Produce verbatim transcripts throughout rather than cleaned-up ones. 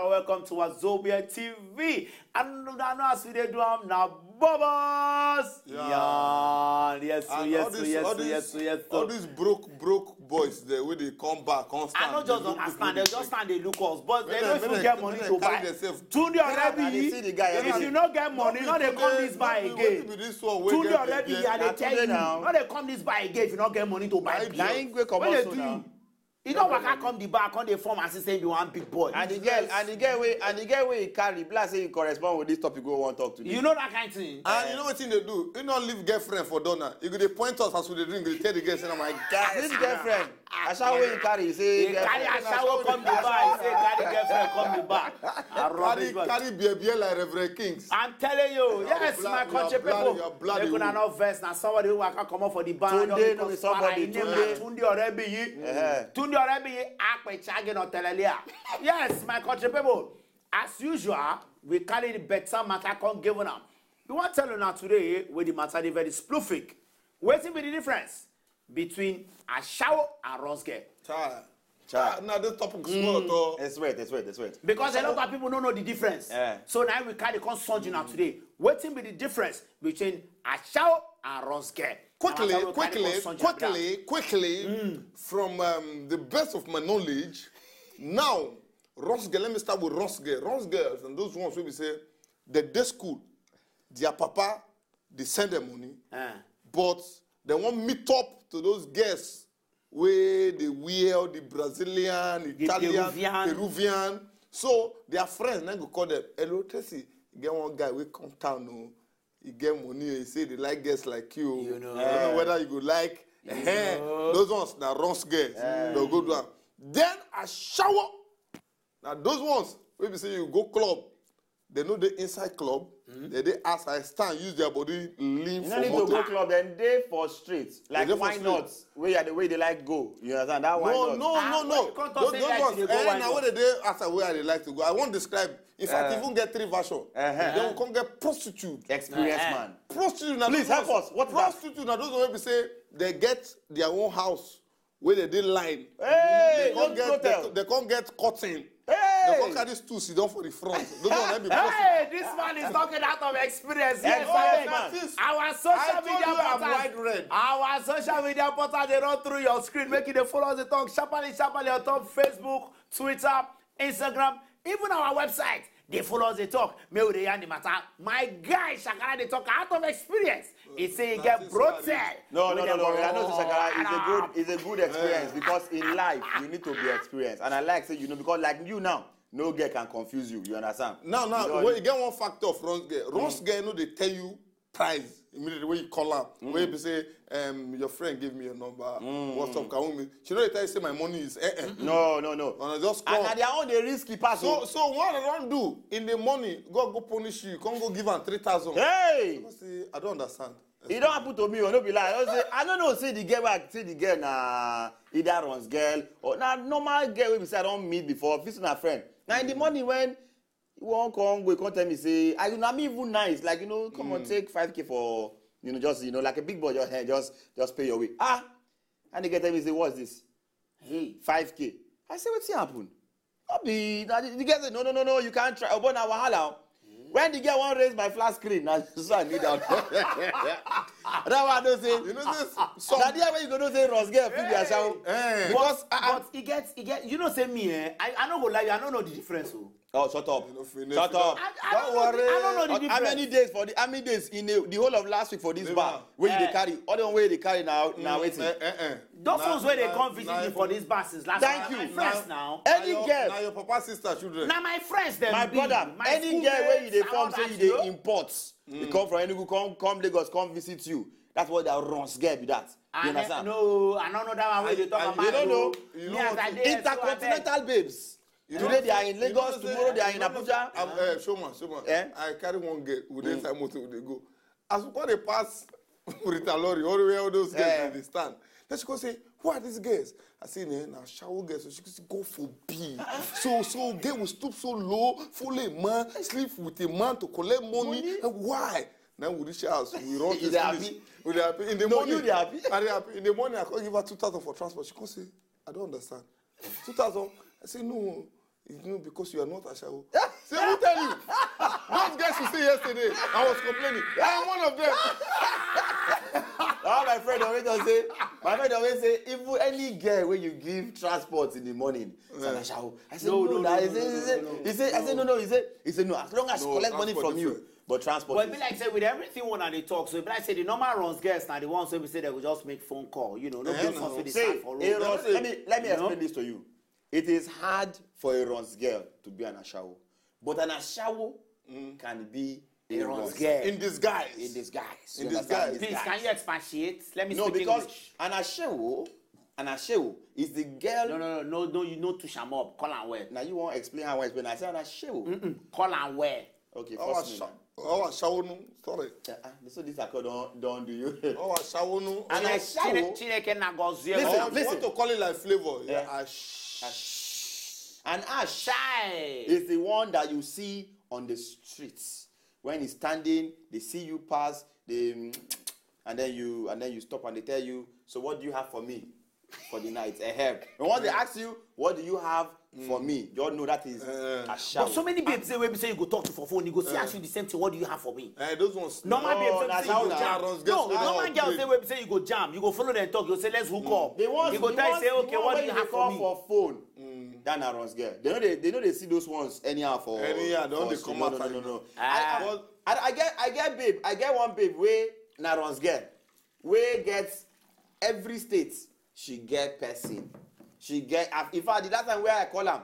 Welcome to Wazobia T V. And I know as we dey do am na Bobos. Yeah. Yes, and yes, all this, yes, all this, yes, yes. All these broke, broke boys there wey dey come back, come stand. I no just understand. They just stand, they look us, but they no even get money to buy. Tunde Orebi, if you no get money, no dey come this bar again. Tunde Orebi, I dey tell you, no dey come this bar again if you no get money to buy. Na him go comot so now. You don't waka come the bar, come dey form as if say you be one big boy. And the girl, and the girl wey, and the girl wey he carry, be like say he correspond with this topic wey we wan talk today. You know that kind thing. And you know wetin dey do? He no leave girlfriend for door now. He go dey point us as we dey drink, go dey tell the girl say, "Na my guy." Leave girlfriend. Ashawo wey he carry, he say he carry ashawo come the bar. He say carry girlfriend come the bar. Carry, carry beer, beer like Reverend Kings. I'm telling you, yes, my country people. Make una no vex. Na somebody wey waka comot for the bar. Tunde no be somebody. Tunde Orebiyi. Tunde Orebiyi. Akpe Chage no telelia. Yes, my country people. As usual, we carry the better matter come give una. We wan tell una today wey the matter dey very spluffic. Wetin be the difference between ashawo and runs girl? Chai. Chai. Na this topic small at all. It's sweat, it's sweat, it's sweat. Because a lot of people don't know the difference. Yeah. So now we carry come sonji now today. Wetin be the difference between ashawo and runs girl? Quickly, quickly, quickly, quickly, mm. From um, the best of my knowledge, now, Rosge, let me start with Rosge. Rosge, and those ones will be say, the day school, their papa, they send them money, uh. But they won't meet up to those girls where they wear the Brazilian, the Italian, Peruvian. Peruvian. So their friends then go call them, "Hello, Tracy, get one guy will come town, no." You get money, you say they like girls like you. You know. I don't know whether you go like. You know. Those ones, now runs girls. Yeah. They'll go do am. Then I shower. Now those ones, maybe say you go club, they know the inside club, mm-hmm. They, they as I stand, use their body, lean. You for need motor. To go club, then they for streets. Like why not? Where are the way they like go? You understand? That why no, not? No, ah, no, no. Those, those ones, eh, now where they as I where they like to go. I won't describe. In fact, uh, even get three version. Uh-huh. Then we can't get prostitute. Experience uh-huh. Man. Prostitute. Now please help us. What prostitute? Now those where we say they get their own house where they did line. Hey, they can't get. They, they can't get cotton. Hey! They can't carry stool sit down for the front. Don't know let me. Hey, this man is talking out of experience. Yes, experience man. Our social media portals. Our social media portals they run through your screen. Make it they follow us. They talk sharply, sharply on top Facebook, Twitter, Instagram, even our website. They follow us. They talk. Me with the matter. My guy Shakara they talk out of experience. He say he get brothel. No, no, no, no. I know Shakara is a good, is a good experience because in life you need to be experienced. And I like say you know because like you now, no girl can confuse you. You understand? Now, now, you when you get one factor of runs girl, runs girl know they tell you price immediately when you call up. Mm. When you say, um, your friend gave me your number. Mm. What's up? Can we meet? She know they tell you say my money is eh, eh. No, no, no. And I just call. And their own they risky pass. So, so what I don't do in the money, God go punish you. Come go give am three thousand. Hey! So, see, I don't understand. It don't happen to me, or no be lie. I don't say I don't know. Say the girl, I say the girl na either runs girl or na normal girl we say I don't meet before. If it's my friend, now in the morning when you won't come, we can't tell me say I you know me even nice like you know come mm. And take five k for you know just you know like a big boy just hey, just just pay your way ah, and the girl tell me say what's this? Hey, five k. I say what's happen? No be na the, the girl say no no no no you can't try obo na wahala o. When the girl wan raise my flat screen na so I kneel down. That one I know say you know say some na there wey you go know say Ross girl fit be ashawo. Eh. Because but, uh, but e get e get you know say me eh I, I no go lie you I no know the difference o. Oh shut up. Shut up. I, I don't worry. I don't know the difference. How many days for the how many days in the, the whole of last week for this bar wey you dey carry all the one wey you dey carry na na wetin. Those ones wey dey come visit me for this bar since last week. Thank you. Na my friends now. Any girl. Na your papa sister children. Na my friends dem be. My brother, any girl wey you dey form say you dey import, you come from Enugu, come come Lagos, come visit you. That's what that runs girl be that. You understand? No, I don't know that one wey you dey talk about. You don't know. Me as I dey here so I beg. Intercontinental babes. Today they are in Lagos, tomorrow they are in Abuja. Uh, Showman, Showman. Eh? I carry one girl with inside motor we dey go. As we come dey pass Rita Lorry, all the way all those girls dey stand. Then she go say, who are these girls? I say, nah, na shower girls. So she go say, God forbid. So, so girl will stoop so low, follow a man, sleep with a man to collect money. Money? Eh, why? Now we reach house, we run to the finish. We dey happy. In the morning, you dey happy? I dey happy. In the morning, I come give her two thousand for transport. She come say, I don't understand. Two thousand. I say, no. You know, because you are not ashawo. Say, who tell you? Those guys you see yesterday, I was complaining. I am one of them. All my friend always just say, my friend always say, even any girl when you give transport in the morning, it's an ashawo. I said, No, no, no, nah. no, He no, said, no, he no, said, no. he said, I said, no, no. He said, he said, no. As long as she No, collect money transport from is you, different. But transport But is be like say with everything one they talk, so be like say the normal runs girls now the ones wey be say they will just make phone call, you know, no Eh, go no. something dey See, start for a road. runs, let me let me You know? explain this to you. It is hard for a runs girl to be an ashawo, but an ashawo can be a A runs runs girl girl. In disguise. In disguise. In You understand? disguise. Please, can you expatiate? Let me No, speak because English. An ashawo, an ashawo is the girl. No, no, no, no, no, you know to sham up. Call and well. Now you won't explain how I explain. I say an ashawo. Call and well. Okay, Our first sha- name. our shawonu. Sorry. Uh-uh. So this accord don't don't do you. Our shawonu. An Chine- ashawo. Chineke na gozie Listen, gị. Or you want to call it like flavor? Yeah. Yeah. Ash. An ash Chai. is the one that you see on the streets when he's standing. They see you pass. They and then you and then you stop and they tell you. So what do you have for me for the night? A help. And once they ask you, what do you have for me? You all know that is Eh. ashawo. But so many babes say wey be say you go talk to for phone, you go see ask you the same thing. What do you have for me? Eh, those ones. Normal No, babes wey na be say you go that jam. Runs No, girls wey normal dey girls play. say wey be say you go jam. You go follow them talk. You go say let's hook up. They want, You go the tell ones- say okay, the what one do when you they have call for me? for phone. That na runs girl. They know they, they know they see those ones anyhow for Anyhow, they for only street. come No, out no, no, and- no, no. Ah. I, I, I, I get I get babe. I get one babe wey na runs girl. Wey get every state. She get person. She get. In fact, the last time where I call am,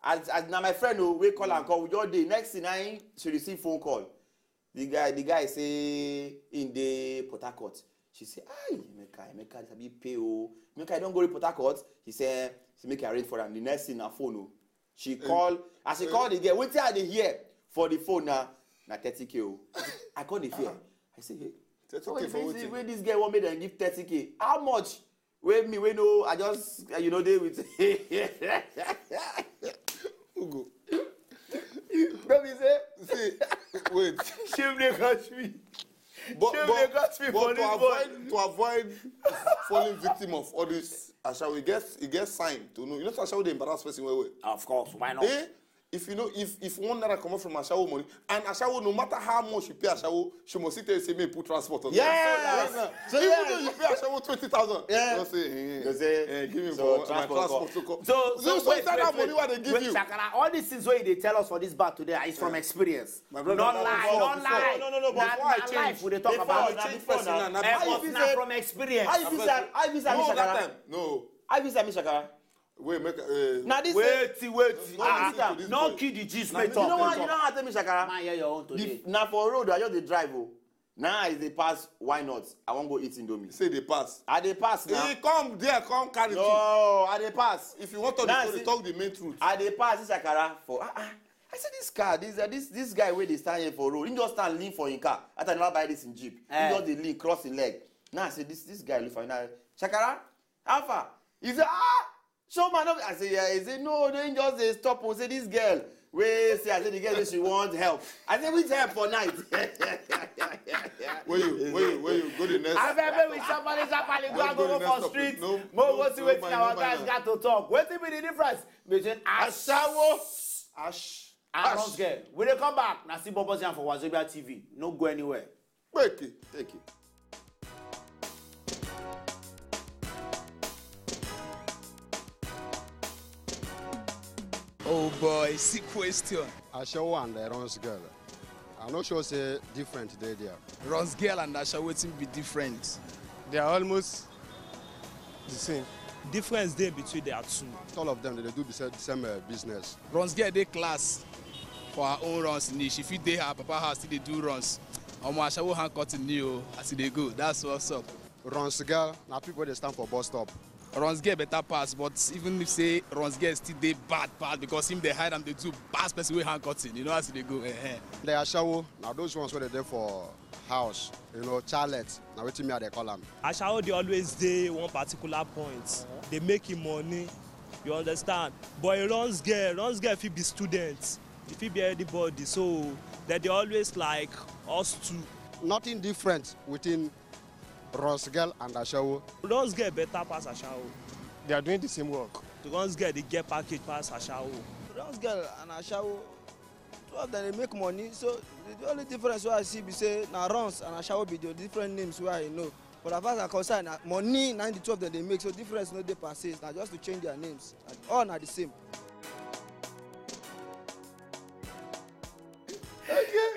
as as na my friend o, wey call am come, we just dey. Next thing, I she receive phone call. The guy, the guy say in the Port Harcourt. She say, "Hi, Emeka, Emeka, this be pay o. Emeka, you don't go to Port Harcourt." He say, "Say make I arrange for am." The next thing, na phone o. She call, as she call the girl, wetin I dey hear for the phone na na thirty k o. I call the fear. I say, "Hey, Thirty K so when for this- wetin? When this girl want make dem give thirty k, how much?" Wey me, wey no, I just uh, you know dey with. Ugo. No be say See, wait. Shame dey catch me. But, Shame but, dey catch me but for to this avoid to avoid falling victim of all this, ashawo, e get e get sign to know. You know, so ashawo dey embarrass person well well. Of course, why not? Eh? If you know, if if one naira comot from ashawo money, and ashawo, no matter how much you pay ashawo, she must still tell you say make you put transport on. Yes. Right now, So, even yes. Though you pay ashawo twenty thousand, Yeah. Just say, eh, Go say, eh, give me so for transport my come. Transport to come. So, so, so wait, inside wait, that money wait, what they give wait, you. Shakara, all these things wey you dey tell us for this bar today is from experience. My brother, No no, lie, before, no lie. No, no, no, Na- before I na change. life we dey talk Before about. na Change before person na. na, na Eh, before. but you na say- from experience. How you feel say how you feel say No, Mister that Shakara? Time, no. How you feel say Mister Shakara? Wait, make uh, Na this Wait, thing. wait. No, Ah, listen to this no boy. kill the gist. Na Make this You talk. know boy why talk. you know how to tell me Shakara? Man, hear your own today. The, na for road I just dey drive o. Now as they pass, why not? I wan go eat indomie. Say they pass. I dey pass now. He come there, come carry thing. No, I dey pass. If you want to Nah, talk, the see- story, talk the main truth. I dey pass this Shakara for ah ah. I see this car, this uh, this this guy wey dey stand here for road. He just stand lean for him car. After I never buy this in jeep. Eh. He just dey lean, cross him leg. Now I say this this guy look for him. Now, Shakara, how far? He say ah. Show man, no, I say yeah. He say no, no. He just dey stop. O say this girl. Wey say I say the girl say she want help. I say which help for night? Where you, where you, where you go the next? Abeg, make we sharparly sharparly go Let's go go the for next street. topic. No, Mo no, go see no, wetin mind, our no, guys mind. Got to talk. Wetin be the difference between ashawo Ash. and runs girl? We dey come back. Na still Bobo Zion for Wazobia T V. No go anywhere. Wait. Take it. Oh boy, see question. Ashawo and the runs girl. I no sure say different dey there. Runs girl and Ashawo, wetin be different? They are almost the same. Difference dey between their two. All of them, they do the same, the same uh, business. Runs girl dey class for her own runs niche. If you dey her papa house, still dey do runs. Omo, Ashawo hand cutting ni o, as e dey go. That's what's up. Runs girl, na people they stand for bus stop. Runs girl better pass, but even if say runs girl still dey bad pass because him dey hide am dey do pass person wey hand cutting. You know as e dey go. Eh, eh. The Ashawo, now those ones where they there for house, you know, chalet, now wetin me I dey call am. Ashawo dey always dey one particular point. Dey make him money. You understand? But a runs girl, runs girl fit be student, e fit be anybody. So dem dey always like us two. Nothing different within runs girl and Ashawo. Runs girl better pass Ashawo. They are doing the same work. The runs girl dey get package pass Ashawo. Once girl and ashawo, two of them dey make money. So the, the only difference wey I see be say na runs and ashawo be the different names wey I know. But as far as I concern, na money na the two of them dey make. So difference no dey per se. Na just to change their names. And all na the same.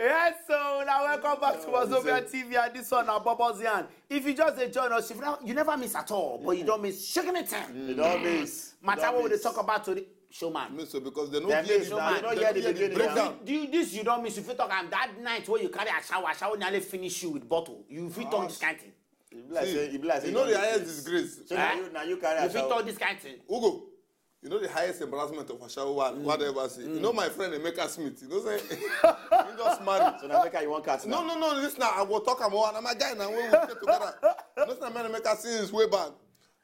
Yes, so now welcome back to Wazobia T V and this one na Bobo's Yarn. If you just dey join us, if not, you never miss at all, but you don't miss shaking it time. You don't miss. Matter You don't what we dey miss. Talk about today, showman. Me so because they no Dem hear miss the now, they you no they hear no the hear the beginning. Breakdown. Do you, this you don't miss. If you talk am that night where you carry ashawo, ashawo nearly finish you with bottle. You fit talk this kind thing. You be like say you be like say You know you the don highest miss. Disgrace. So now you now you carry You fit ashawo. Talk this kind thing. Ugo, you know the highest embarrassment of ashawo wa- whatever say. You know my friend Emeka Smith. You know say he just married. So now make you wan cast No, now. No, no, listen, I will talk about and my guy now when we stay together. You know say man Emeka since way back.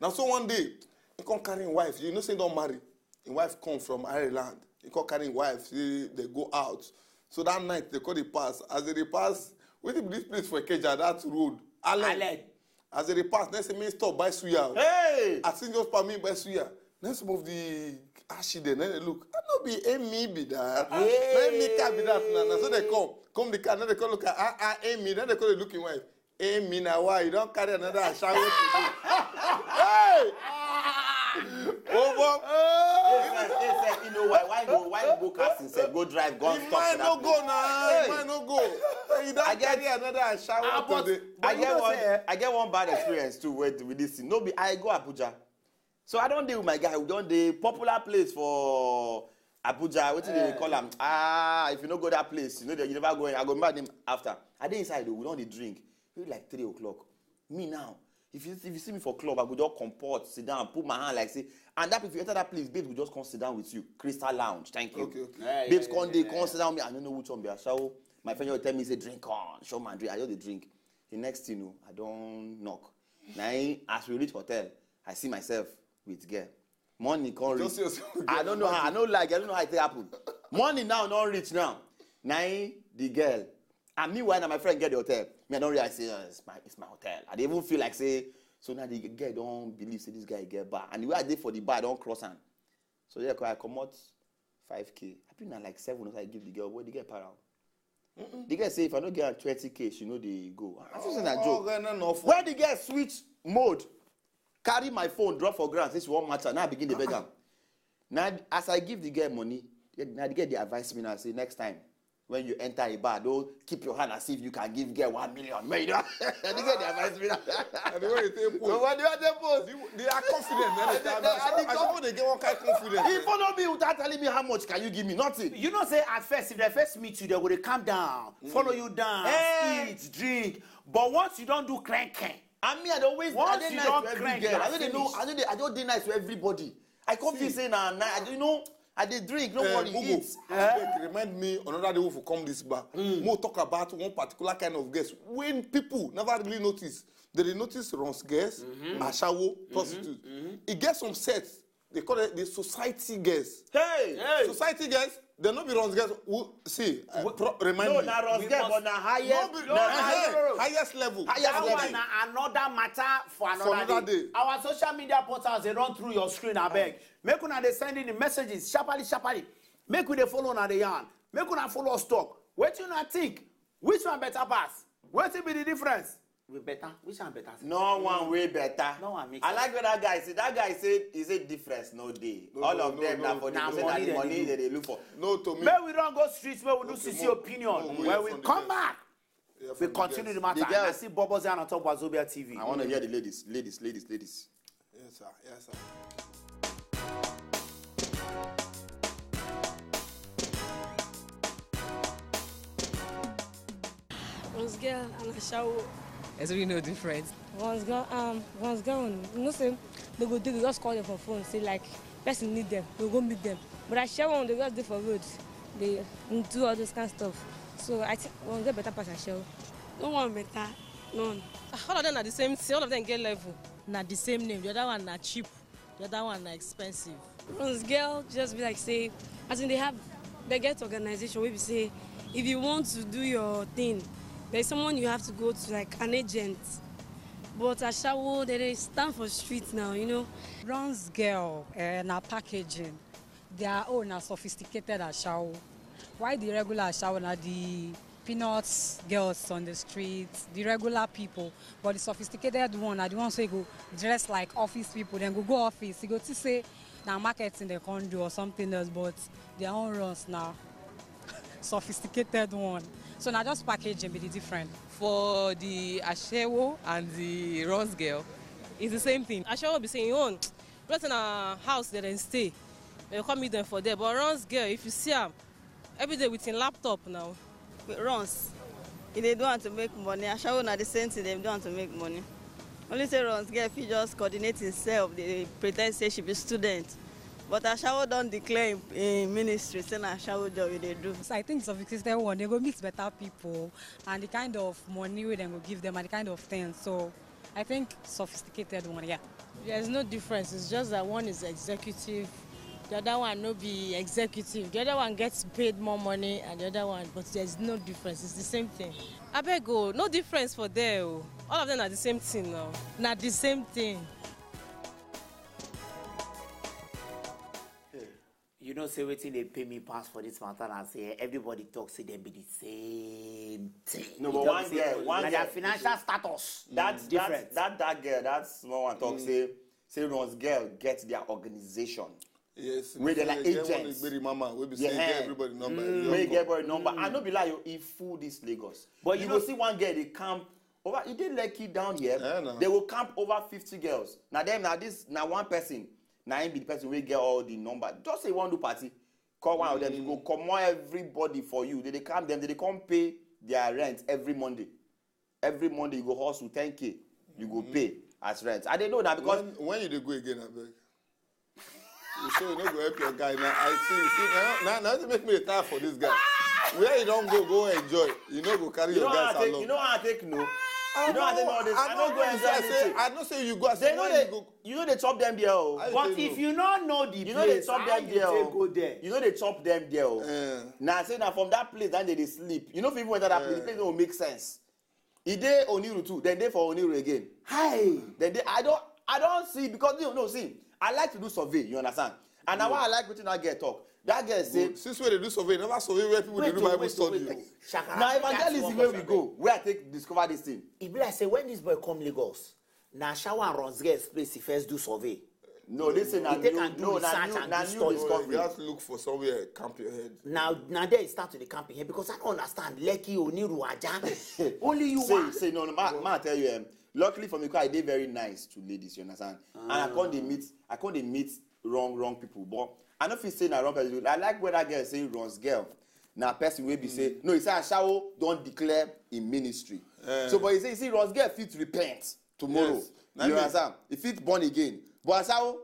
Now so one day, he come carry his wife. You know say he don't marry. His wife come from Ireland. He come carry his wife. Say they go out. So that night they call the pass. As they dey pass, wetin be this place for Ikeja, that road? Allen. Allen. As they dey pass, next thing me stop buy suya. Hey! I think just for me buy suya. Then some of the ashi dem, then they look. I no be Amy be that. Na Amy car be that. Na, na so they come. Come the car, then they come look at ah, ah, Amy, then they come dey look him wife. Amy, na why you don carry another ashawo today? Hey! Oh, Hey, sir, hey, sir, you know why? Why go? Why go cast himself? Go drive, go if stop mine that no place. go na, Hey. If mine no go. Say you don I get- carry another ashawo Ah, but- today. But I you get know one. say- I get one bad experience too with, with this thing. No be I go Abuja. So I don dey with my guy. We don dey popular place for Abuja. Wetin they call am? Ah, if you no go that place, you know that you never go. I go remember name after. I dey inside though. We don dey drink. Reach like three o'clock. Me now, if you if you see me for club, I go just comport, sit down, put my hand like say, and that if you enter that place, babes go just come sit down with you. Crystal Lounge, thank you. Okay, okay. Yeah, Babes yeah, come yeah, dey yeah. Come sit down with me. I no know which one be ashawo. My friend just tell me say drink on, show man drink. I just dey drink. The next thing, oh, I don knock. Na him, as we reach hotel, I see myself with girl. Morning come reach. Just see yourself with I girl. Don't know how. I no like. I don't know how it take happen. Morning now don reach now. Na him the girl. And meanwhile, na my friend get the hotel. Me, I don realize say uh, it's my it's my hotel. I dey even feel like say so now the girl don believe say this guy get bar. And the way I dey for the bar, I don cross am. So yeah, I comot five k. I think na like seven or so I give the girl. But the girl para. The girl say if I no get am twenty k, she no dey go. I feel say na joke. Oga, na no fun. When the girl switch mode, carry my phone, drop for ground, say she wan match am. Now I begin dey beg am. Now as I give the girl money, yeah, now the girl dey advise me now say next time when you enter a bar, don't keep your hand as if you can give girl one million. Man, you know, the girl dey advise me now. And the way they take So post. what do I take post? They are confident. Man, they tell me. I think I don't know they get one kind of confidence. He follow me without telling me how much can you give me? Nothing. You know say at first if they first meet you, they go dey calm down, follow you dance, Eh. Eat, drink. But once you don do cranking, And me, I dey always, Once I dey you nice don to every crank, girl. na I no dey know. finish. I no dey. I just dey nice to everybody. I come feel say na na. I don't know. I dey drink. No Eh, worry. Ugo, Eat. abeg, remind me another day we for come this bar. Mo talk about one particular kind of guest when people never really notice. They dey notice runs girls, ashawo, prostitute. E get some sets. They call it the society girls. Hey. Hey. Society girls, they no be runs girls. Who, see, uh, pro, remind No, me. na runs We girl, must- but na No highest. be- Na eh, highest. highest level. Highest That level. One na another matter for another, For another day. Day. Our social media portals they run through your screen. I beg. Make una dey send in the messages sharply, sharply. Make we dey follow una dey yarn. Make una follow us talk. Wetin una think? Which one better pass? Wetin be the difference? We better. Which one better? No one way better. No one make I sense. Like what that guy said. That guy said, "Is it difference? No day. No, All no, of no, them no. Now for the Na person money that the dem money dey that they look for." No to me. Make we don go street. Make we do Okay, sisi mo- opinion. mo- mo- When yeah, we from the come girls. Back, Yeah, we from the continue the girls. matter. The girls. I see Bubbles and on top Wazobia T V. I want to hear the ladies, ladies, ladies, ladies. Yes, sir. Yes, sir. Once girl and ashawo. There's really no difference. Once girl, um, once girl, you know say they go do, they just call them for phone, say like person need them, they go meet them. But ashawo, they just dey for road, they do all those kind of stuff. So I think once girl better pass ashawo. No one better, none. All of them are the same thing. All of them get level. Na the same name. The other one na cheap. The other one na expensive. Once girl just be like say, as in they have, they get organization wey be say, if you want to do your thing, there's someone you have to go to, like an agent. But ashawo, they dey stand for street now, you know. Bronze girl, eh, na packaging. Their own na sophisticated ashawo. Why the regular ashawo na the peanuts girls on the street, the regular people, but the sophisticated one na the ones wey go dress like office people, dem go go office, you go think say na marketing dem come do or something else, but their own runs na sophisticated one. So na just packaging be the different. For the ashewo and the runs girl, it's the same thing. Ashewo be saying, "Oh, person na house that dem stay, dem come meet them for there." But runs girl, if you see am, every day with him laptop now. Runs, e dey do am to make money. Ashawo na the same thing, dem do am to make money. Only say runs girl fit just coordinate himself, dey pretend say she be student. But ashawo don declare im im ministry say na ashawo job e dey do. So I think sophisticated one, they go meet better people, and the kind of money wey dem go give them and the kind of things. So I think sophisticated one, yeah. There's no difference. It's just that one is executive, the other one no be executive. The other one gets paid more money and the other one, but there's no difference. It's the same thing. Abeg o, no difference for there o. All of them are the same thing now. Na the same thing. You know say wetin dey pay me pass for this matter na say everybody talk say dem be the same thing. No, You but talk one say girl, one na their girl- financial status That different. That that that girl, that small one talk say say runs girl get their organization. Yes, Wey dey like e get one agents. Igberi mama wey be say Yeah. e get everybody number. Wey get boy number. I no be lie, o, e full this Lagos. But You you go know- see one girl dey camp over. E dey Lekki down here. Yeah, no. They will camp over fifty girls. Na them, na this, na one person. Na him be the person wey get all the number. Just say you wan do party, call one of them. You go comot everybody for you. They dey camp them. They dey come pay their rent every Monday. Every Monday you go hustle ten k. You go pay as rent. I dey know na because When, when you dey go again, abeg? You say you no go help your guy now. I see. You see now, now, now you make me a tire for this guy. Where you don go, go enjoy. You no go carry you your know how I guys take. along. You know how I take no. You know how I take all this. I no go I enjoy know say, anything. I know say you go. I say They know when they. you go. You know they chop them there. Oh. I But say if no. You no know the You know they place, chop how them you there. take Oh. Go there? You know they chop them there. Oh. Eh. Now say na from that place that they dey sleep. You know if you even enter that place, the place no make sense. E dey Oniru too. Then dey for Oniru again. Hi. Then dey I don't I don't see because you know see I like to do survey. You understand? And now why I like wetin that girl talk. That girl say Since we dey do survey, never survey where people dey do Bible study. Oh. Shakara, na make I ask evangelism one wey we question. Go where I take discover this thing. E be like say when this boy come Lagos, na Ashawo and Runs girls place he first do survey. No, this thing na You take new. And do No, na research new. And Na do new study. You discovery. Just look for somewhere camp your head. Now, now there he start to dey camp here because I don't understand. Lekki, Oniru, Aja. Only you Say one. Say no, no. Ma, ma tell you. Um, luckily for me, 'cause I dey very nice to ladies. You understand? And I can't dey meet. I can't dey meet wrong wrong people. But I no fit say na wrong person. I like when that girl say Runs girl. Na person wey be say no. He say Ashawo don declare in ministry. So, but he say, he say Runs girl fit repent tomorrow. Yes. Na You me. Understand? He fit born again. But Ashawo,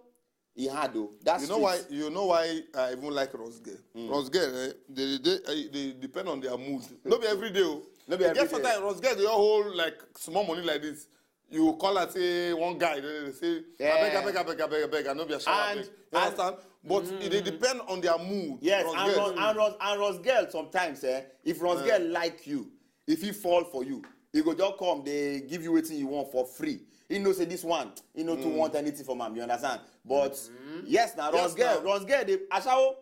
he hard though. That's You know why? You know why I even like Runs girl. Runs girl, eh, they, they, eh, they depend on their mood. No be every day. Oh. No be You every get day. Sometimes Runs girl, they all hold like small money like this. You call and say one guy, they say, Yeah. I beg, I beg, I beg, I beg, I beg, I no be ashawo. And- Abeg. You understand? But it dey depend on their mood. Yes, Runs and girl. Runs, and Runs, and Runs girl sometimes, eh, if Runs girl like you, if he fall for you, he go just come, they give you wetin you want for free. He know say this one, he no too want anything from am. You understand? But yes, now Runs Yes, girl, now. Runs girl, they Ashawo,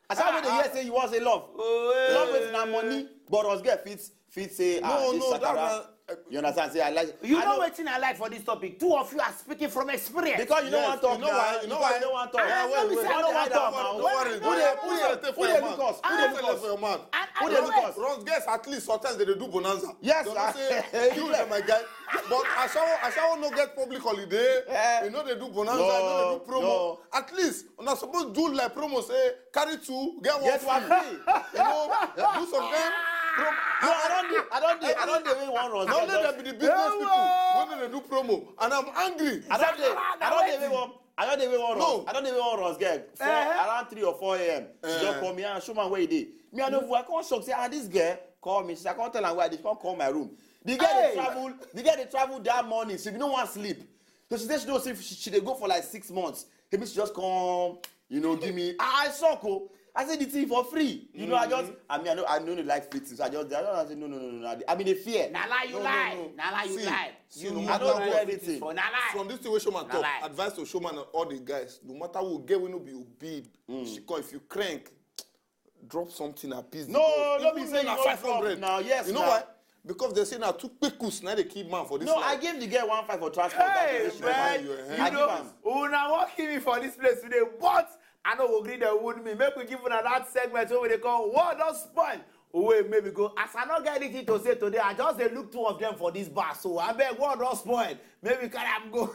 Ashawo wey dey hear say you want say love, love is na money, but Runs girl fit fit say ah No, this no, that Sakara. one, eh, You understand? Say I like. You I know wetin I like for this topic? Two of you are speaking from experience. Because you don't Yes, want talk you know now. why? You know Because why? You don't want talk. Ah, No let me worry, say I don't don't want hide am talk. now. Let Don't worry. me Who say dey who dey take for Who your dey mouth? look us? Who Who dey dey look take us? for your mouth? I- I Who dey don't look know. Us? Runs girls at least sometimes they dey do bonanza. Yes, They sir. don't say you dey my guy. But Ashawo Ashawo no get public holiday. Eh. You know they do bonanza. No, You know they do promo. No. At least una suppose do like promo say carry two get one Get one free. Free. You know do some kind promo. No, I don't do. I don't do. I don't do. We want Runs. Na only dem be the business people wey no dey do promo and I'm angry. I don't do. I don't do. We want. I don't do. We want No. Runs. I don't do. We want Runs girl. For around three or four a.m. She just call me and show me where you dey. Me I know. I can't shock. Say ah this girl call me. She I can't tell her where. She can't call my room. The girl dey travel. The girl dey travel that morning. She no want sleep. So she said she don't sleep. She, she dey go for like six months. Maybe she just come. You know, give me. I I shock. Oh. I say the thing for free. You know, I just, I mean, I know, I know they like free things. So I just, I don't say no, no, no, no, no. I mean, they fear. Na lie you No, no, lie. no. Na lie you See, lie. see, You no you I matter don't what do you everything. for na lie. From this thing wey showman Na talk, lie. Advice to showman and all the guys. No matter who get, we no be obib. Shikon, if you crank, drop something at peace. No, no be Even say you na no five drop hundred. Now, yes, You know now. Why? Because they say na two kpekus na dey kill man for this No, life. I give the girl one five for transport. Hey, That's the man, reason you why. I give know, am. una wan kill me for this place today, but I no go gree dem wound me. Make we give una that segment wey we dey call World Don Spoil. Wait, make we go. As I no get anything to say today, I just dey look two of them for this bar. So abeg, World Don Spoil. Make we carry am go.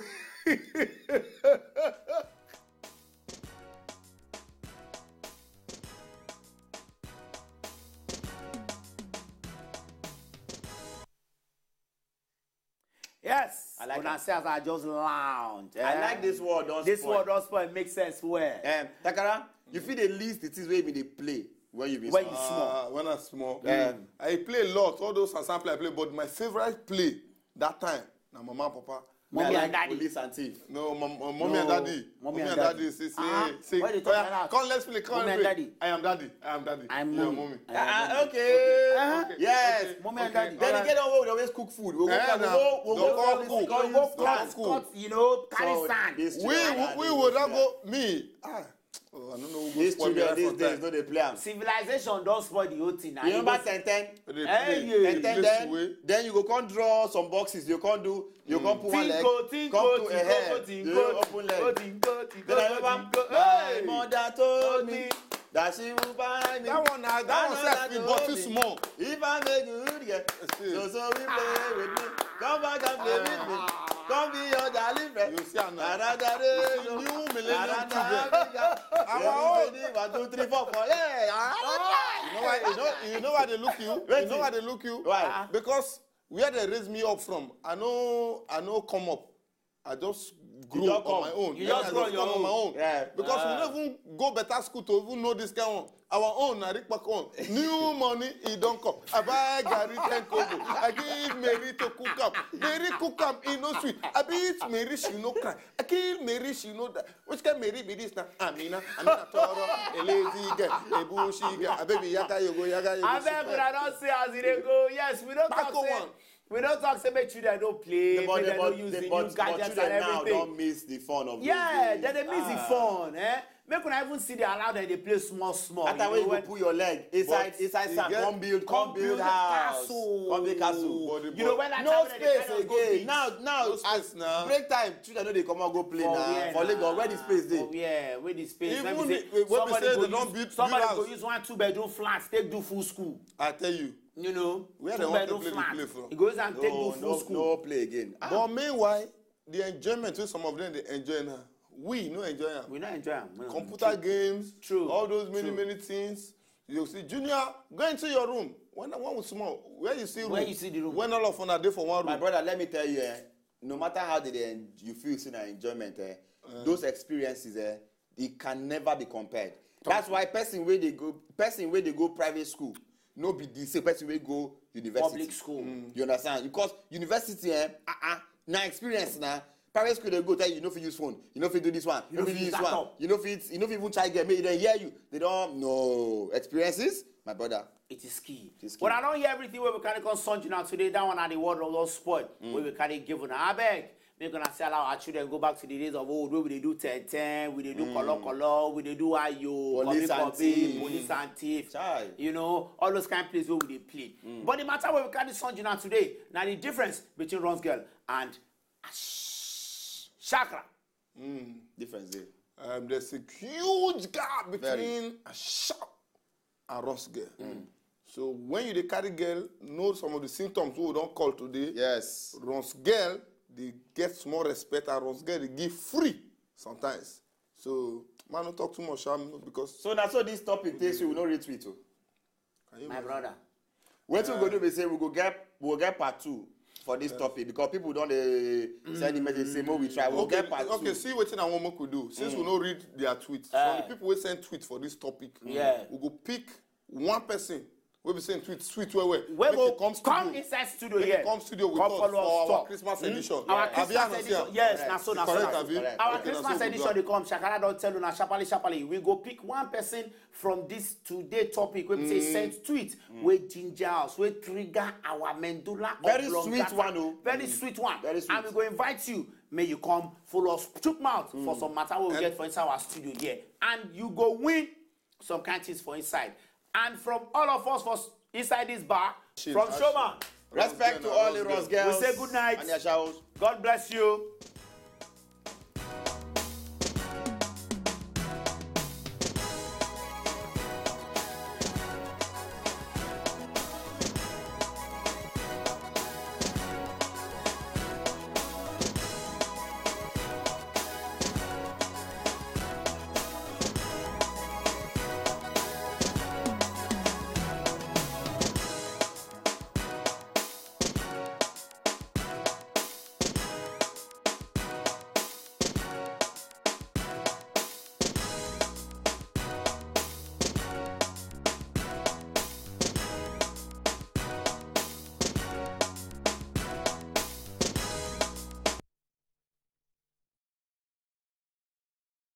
Yes. I like Una am. See as I just lounge. I eh? Like this World Don This Spoil. World Don Spoil makes sense well. Um, Takara, you feel the list the things wey be dey play when you be When small. you small. Uh, when I small, Yeah. I play a lot. All those ensemble I play, but my favorite play that time, na mama and papa. Mommy I and like daddy. Police and thief. No, mom, mom, No, mommy and daddy. mommy and daddy. Say, say, Ah, say, why they oh, talk yeah, like that? Come, let's play. Come, Mommy and play. Daddy. I am daddy. I am daddy. I'm Yeah, mommy. Mommy. I am Ah, mommy. okay. Uh-huh. Yes. Mommy and Okay. daddy. Then you get on where we dey always cook food. We go Eh, cook, we na. go, we The go whole cook, cook. go Go use cut, gas. cut, you know, carry So, sand. This We, children we, we are would not serious. Go. Me. Ah. Oh, I don't know who go These spoil me children right these from days time. No dey play am. Civilization don spoil the whole thing. Na You remember go- ten ten? They Hey, play. yeah. They Ten ten play then, way. Then you go come draw some boxes. You come do, you come put one leg, Tinko, tinko, come put a tinko, head, tinko, you open leg. Tinko, tinko, Then I remember, tinko. my Hey! mother told me Me. That she will buy me. That one, na- that one Another sef be told bottle me, small. If I make good girl, Still. so so we play with me. Come back and play with me. Come be your darling friend. You see am now. Another day, New millennium another children. Africa. Our own. One, two, three, four, four. Yeah. You know why? You know, you know why they look you? Wait. You know why they look you? Why? Because where they raise me up from, I know, I know come up. I just grew don't on come. my own. You Yeah, just I grow on just your come on my own. Own. Yeah. Because Ah. We don't even go better school to even know this kind of one. Our own, na Rick Pack own. New money, it don't come. I buy Gary ten kobo. I give Mary to cook up. Mary cook am, e no sweet. I beat Mary, she no cry. I kill Mary, she no die. Which kind Mary be this now? Amina, Amina Toro, a lazy girl, a bushy girl, a baby yaga yogo, yaga yogo. Abeg, una don see as e dey go. Yes, we don talk Kpako say one. We don talk say make children no play, The but, make the dem no but, use the the but, new but gadgets and children now everything. Don't miss the fun of Yeah, those then days. They miss the Ah. fun, eh? Make una even see dey allow dem dey play small small. After You when know you when- go put your leg inside But inside you sand, get- come build, Come come build build house, castle. come build castle. But the You know but- when that No time when they space carry us go again. beach. Now, now No space at now. Break time, children no dey come out go play For now. where For na? Lagos, where the space dey? For where? Where the space? Even Let me say, the- when we somebody say go they don't use, build- build somebody go house. Use one two bedroom flat, take do full school. I tell you. You know, Where they two want to bedroom play, they flat. play from. He go use and take No, do full no, school. No play again. Ah, But meanwhile, the enjoyment wey some of them dey enjoy now, we no enjoy am. We no enjoy am. We no Computer games, True, all those many true. Many things. You see, Junior, go into your room. When when we small, where you see room? Where you see the room? When all of una dey for one My room. Brother, let me tell you, eh, no matter how they, they en- you feel, say na enjoyment, eh, those experiences, eh, it can never be compared. That's why person wey dey go, person wey dey go private school, no be the same person wey go university. Public school. You understand? Because university, eh, uh-uh, na experience na. Private school dey go tell you, you no fit use phone, you no fit do this one, you no fit use this one, you no fit, you no fit even try get make dem hear you. They don't know experiences, my brother. It is key. It is key. But I don't hear everything where we can come sunge now today. That one at the world of those sport. Where we carry give una abeg. Make una say allow our children go back to the days of old where we dey do ten ten, we dey do kolo kolo, we dey do ayo, Police kobi and kobi, thief. Police and thief. Chai. You know, all those kind of places where we dey play. But the matter where we carry sunge now today, now the difference between Runs Girl and Ash- Shakra. Difference there. Um, there's a huge gap between Very. A Sharp and Runs Girl. So when you dey carry girl, know some of the symptoms wey we don call today. Yes. Runs Girl dey get small respect and Runs Girl dey give free sometimes. So man, no talk too much, um, because So na so this topic takes you, we no retweet o. Can you My imagine? Brother. Wetin we go do be say we go get, we go get part two for this topic because people don dey send the message say make we try. We'll Okay, get part okay, two. See wetin I want make we do. Since we no read their tweets, Ah. from the people wey send tweet for this topic, Yeah. We go pick one person Wey be say im tweet sweet well well. Wey Make go e come come studio. Inside studio Make here. E come studio with Come us follow for us our talk. Christmas Hmm? Edition. Our Abi Christmas I no see Edition. am? Yes, na so na so. Correct, abi? Our Okay, na Christmas so we Edition do dey am. Come. Shakara don tell una sharply sharply. We go pick one person from this today topic wey be say send tweet wey ginger us, wey trigger our medulla Very oblongata. Sweet one o. Very sweet one. Very sweet. And we go invite you. May you come follow us chook mouth for some matter we get for inside our studio here, and you go win some kind things for inside. And from all of us for s- inside this bar, from Showman, Respect to all the Ross girls. We say good night. And their showers. God bless you.